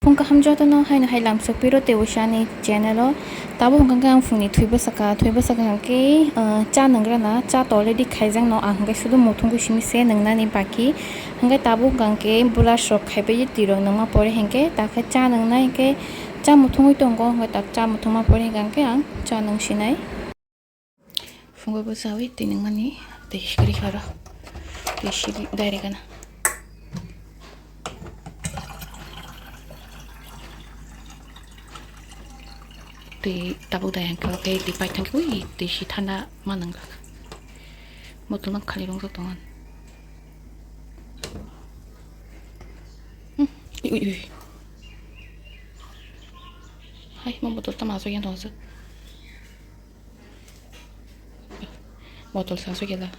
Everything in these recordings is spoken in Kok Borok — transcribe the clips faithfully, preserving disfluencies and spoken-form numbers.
Phung kaham jotono haino hai lamsok piro tei uaisa ani channel o. Tabuk hwnkha khe ang phungni thwi bwsaka, thwi bwsaka hwnkhe, ah, cha nwngrana, cha to already khaijak no, ang hwnkhe sudu muthungwi simi se nwngnani baki. Hwnkhe tabuk hwnkha khe brush rok khaibai twi rok nungma pore hwnkhe, ta khe cha nwngnai hwnkhe cha muthungwi tongo, hwnkhe ta cha muthungma pore hwnkha khe ang cha nungsinai. Phungo bo chawi twi nungmani twi sikiri kharo twi sidi direct gana. Twi tabuk dai hwnkhe twi pai thangkhe ui twi si thanda ma nwnglak. Bottle no khali rwngjak tongo. Hmm, ui, ui, ui. Hai, mo bottle tamo aswk yang tongo. Bottle sa aswk gela.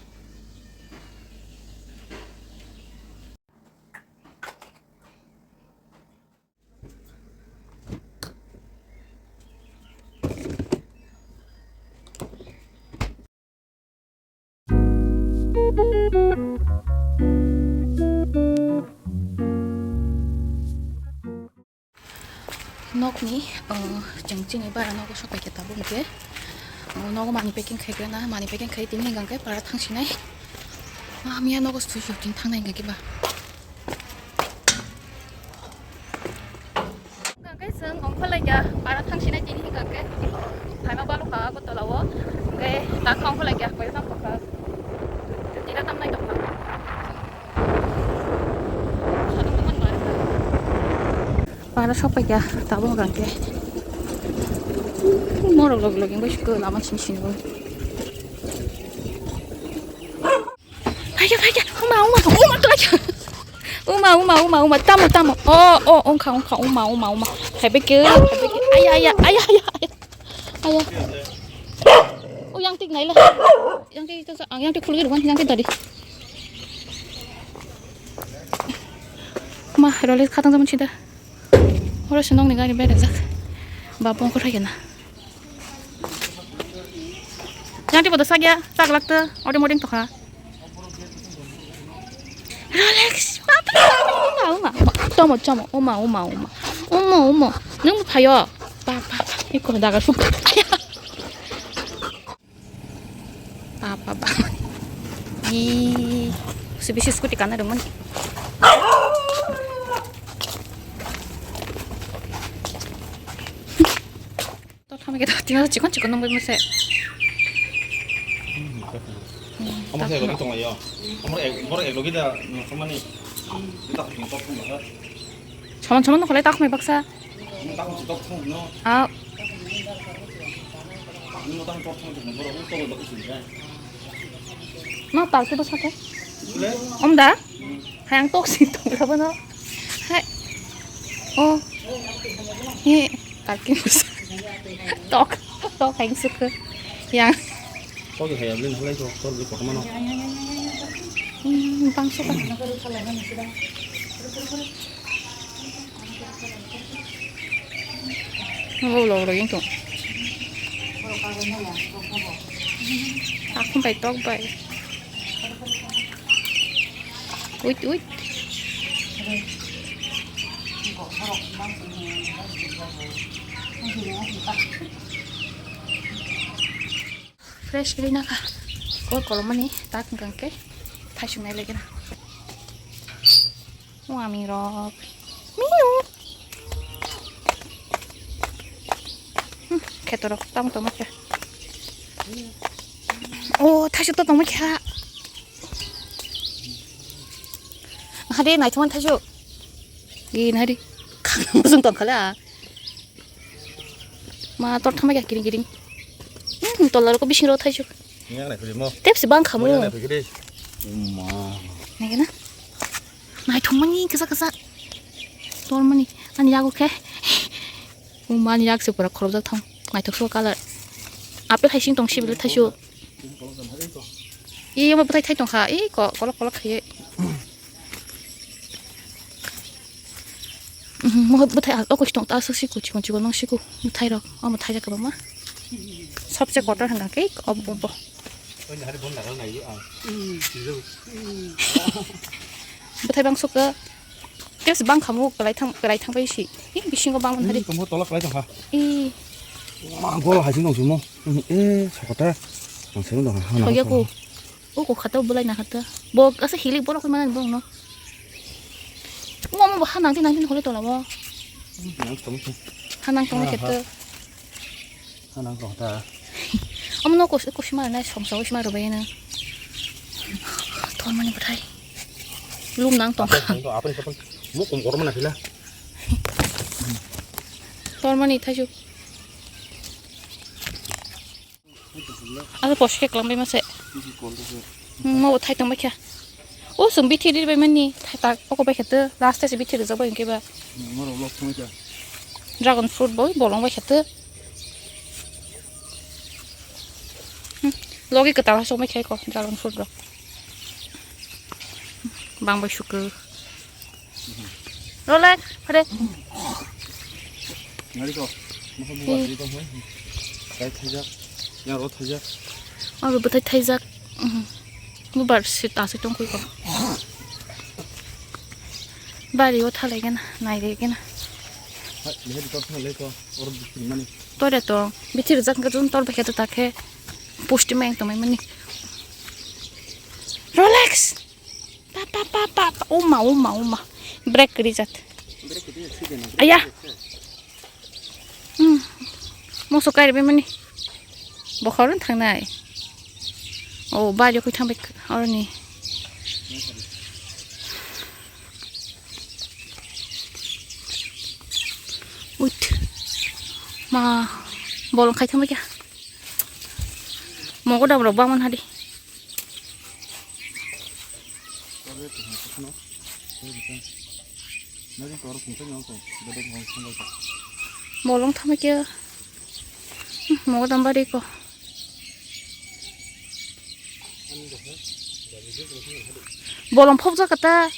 Nokni, uh, chwng chini bara nogo sok paikha tabuk hwnkhe, uh, nogo mani packing khai rwna, mani packing khai tini hwnkhe para thangsinai. Ah, miya nogo sui sui tini thangnai hwnkhe ba. Hwnkhe chwng ongkhorlaikha, para thangsinai tini hwnkhe. Phaima balokha Agartala o. Hwnkhe takha ongkhorlaikha, koi tamo kha. Tira tamnai tongkha. Para sok paikha, tabuk hwnkhe. Morok log log wngwi sukha lama sini sini bo. Phaikha, phaikha. Uma, uma, uma, klaikha. Uma, uma, uma, uma. Tamo, tamo. Oh, oh, ongkha, ongkha. Uma, uma, uma. Phaibai khe, phaibai khe. Aya, aya, aya, aya, aya. Aya. Oh, yang tik naila. Yang tik, yang tik khulgi ruwan, yang tik tadi. Ma, role khatang zaman sida. Oro se nokni gari berajak. Ba bongkor hai kena. Yang tiba dosa gya, tak lak te, odeng odeng tokha. Rolex, papa, uma, uma, uma. Tomo, tomo, uma, uma, uma. Uma, uma. Nung phayo. Pa, pa, pa. Iko daga sup. Pa, pa, pa. Ni, si bisi scooty kana dong mani. To thame ke to tinggal chikon chikon nungbai mase. Amo se logi tong yo. Amo ek, bor ek logi da, samani. Kita kita tong lah. Saman saman kholai tak mai baksa. Ah. Ma parke bwsate. Om da? Hai ang tok si tong kha bono. Hai. Oh. He parke bwsa. Tok. Tok hai sukha. Yang. Tok hai abli nalai tok tok kotorma no. Hmm, bangso ka. Nungwi log log wng tong. Takhum bai tok bai. Wait, wait. Fresh kiri na kha. Kol kolomani tak hwnkhe thaisung nai lagi na. Wami rok. Miu. Hmm, kheto rok tamo tongma khe. Oh, thaisuk to tongma khe. Hade naithokmani thaisuk. Ye nari. Khang mosong tong khala. Ma tor thama ya kiring kiring. Hmm, tola rok bising rok thaisuk. Yang nai philimo. Tepsi bang khamu. Yang nai philimo. Uma. Nai gana. Naithokmani kisa kisa. Tormani. Ani yago khe. Uma ani yak se pura khorokjak thang. Naithok so color. Apple hai sing tong sibil thaisu. Ih, omo bwthai thai tong kha. Ih, ko-, kolok kolok khaiye. Mhm, mo bwthai al-, oko si tong ta, aswk siku, chikon chikon nang siku. Bwthai rok, omo thaijak kwbangma. Sobse kotor hwnka khe, obo, obo. Bwthai bang sukha. Just bang khamu kwlai thang, kwlai thang bai si. Ih, bisingo bang man hari. Hmm, tongmo tola kwlai tongkha. Ih. Ma, golo hai sing tong simo. Hmm, eh, sakata. Ang sing tong ha. Thoya ko. O ko khata bulai na khata. Bo asa hilik borok mana bong no. Mo mo ha nang tin nang tin hole tola bo. Hmm, nang tong. Ha nang tong khata. Hanang tong ta. Omo no kos, kos ma na song song ma rwbai na. Tormani bwthai. Lum nang tong. Apel tong, apel, apel. Mo kom korma na phila. Tormani thaisu. Asa poske klam bai mase. Mo thai tong bai kha. O sum bithi ri bai mani thai tak oko bai kha to last se bithi ri jabo inke ba. Mo rok lok thung ta. Dragon fruit bo bolong bai kha to. Hmm, logi kwtal ha sokmai khai ko dragon fruit rok. Bang bai suku. Rolex, pare. Nari ko. Masa buat di ko. Kai thajak. Yang ro thajak. Aro bwthai thaijak. Mhm. Bubar sita se tongkhui ko. Bari o thalai gana, nai re gana. Hai, lehe di tor thang le ko. Or bikri mani. Tore to, bithi rijak hwnkhe chwng tor bai khe ta khe pusti ma yang tongmani. Rolex! Pa, pa, pa, pa, pa. Uma, uma, uma. Brake kwrwi jat. Aya. Hmm. Moso kai bai mani. Bokhorno thangnai. O, bari koi thang bai oroni. Ut. Ma, bolong khai thang bai kha. Mogodam rok bangman hadi. Bolong thama khe mogodam bari ko. Bolong phobjak kata.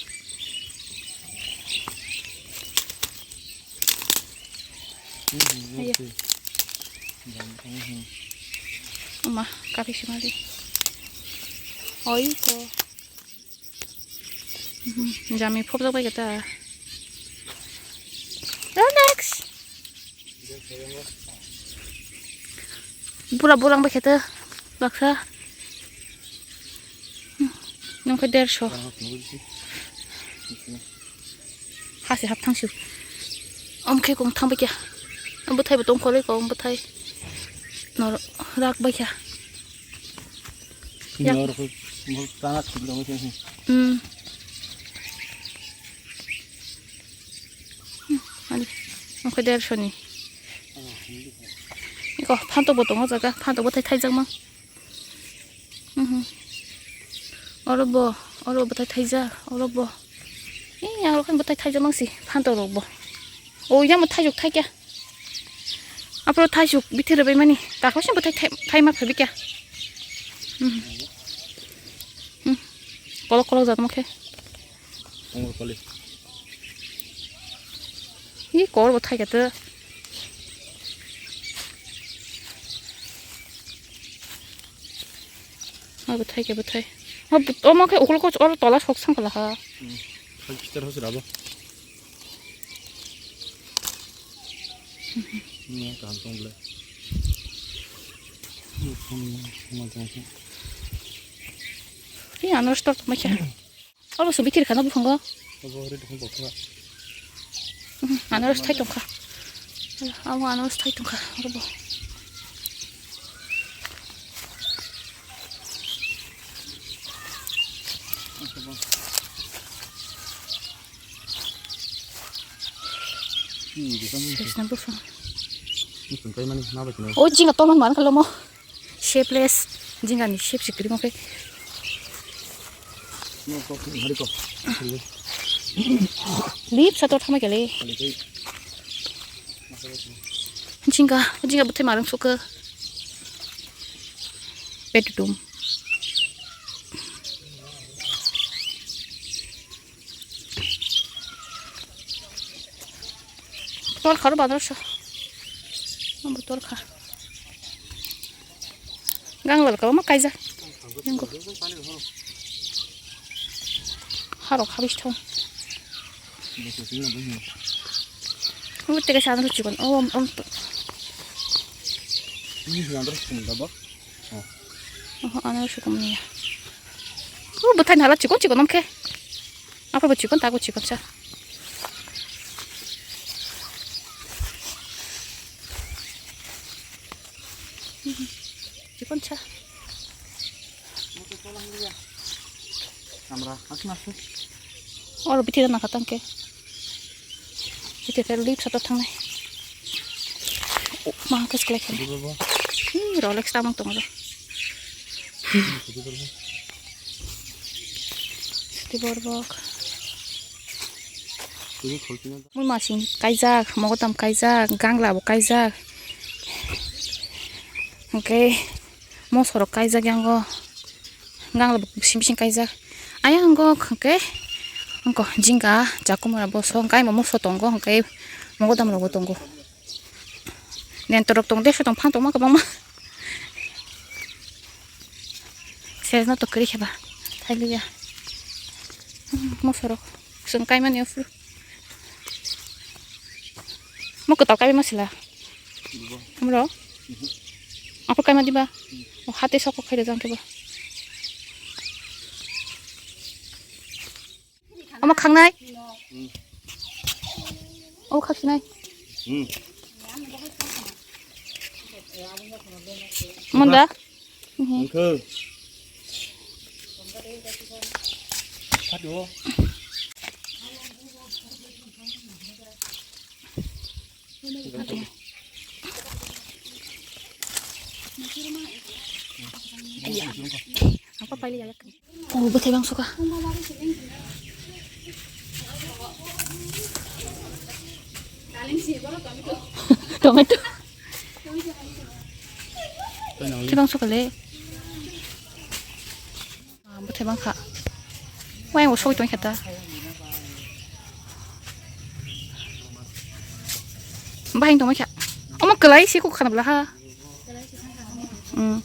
Ayo. Ama, kapi simali. Oi ko. Mhm, jami phobjak bai kata. Relax. Bula bulang bai kata. Baksa. Nungkha derso. Hasi hap thangsi. Om khe kong thang bai kya. Bwthai bo tong khoroi ko bwthai. Nor rak bai kya. Yak. Nor ko mo tana thik dong khe. Hmm. Ani. Nungkha derso ni. Iko phantok bo tongo jaga. Phantok bwthai thaijak mang. Mhm. Oro bo, oro bo bwthai thaijak, oro bo. Ee, ang rokhan bwthai thaijak mangsi, phantok rok bo. O, yamo thaijuk thaikya. Aphuru thaijuk bithi rwbaimani, takhuk se bwthai thai, thaima phaibikya. Mhm. Mhm. Kolok kolok jatma khe. Kongor koli. Ee, kor bo thaikya to. Abo thai khe bo thai. Omo khe ukulok oro tola sok sang kala ha. Hmm. Hai kister hosra bo. Hmm, kaham tong bole. Hmm, hmm, hmm, hmm. Ni ano store tong khe. Abo se bithir khana buphango. Abo re dukhan bothra. Mhm, anaros thai tongkha. Amo anaros thai tongkha, abo. Sesna buphang. O jinga toman man kalomo. Shapeless, jingani shape se kwrwi wngkhe. Lip sa to thama kele. Jinga, jinga bwthai marung sukha. Petutum. Tol kharo badar sa. Ambo tol kha. Gang lal kabo ma kaijak. Nanggo. Harok habis thong. O tega sa ano chikon. O, om, om. Ini yang terus pun dabak. Oh. Oh, ano chikon ni. O, butai nala chikon, chikon om ke. Apa bu chikon, tak bu chikon sa. Chikon cha. Oro bithi na kha tangke. Bithi khe lip sata thangnai. O, ma khe sklai khe. Hi, Rolex tamang tong ro. Siti borbok. Mui masing kaijak, mogodam kaijak, gangla bo kaijak. Hwnkhe mosorok kaijak yango, gangla bo bising bising kaijak. Ayang go hwnkhe, wngkha jingga, chakumara boso, hwnkhe ayang bo moso tongo, hwnkhe mogodam rok bo tongo. Nentorok tong de, sotong phan tongma kwbangma. Sejno to kwrwi khe ba, thailiya. Mosorok chwng kaimani o phuru. Mo kwtal kaima sila. Amro? Apo kaima diba? O hate soko khaire jang khe ba. Omo khangnai? Hmm. Omo khaksinai? Hmm. Munda? Mhm. Wngkhe. Khatio. Apa paili ya? Oh, bwthai bangso kha. Tomato. Bwthai bangso kha le. Ah, bwthai bangkha. Wayang bo sogwi tongkha ta. Bahai tongkha. Omo kwlai se kok khana bwla ha. Hmm.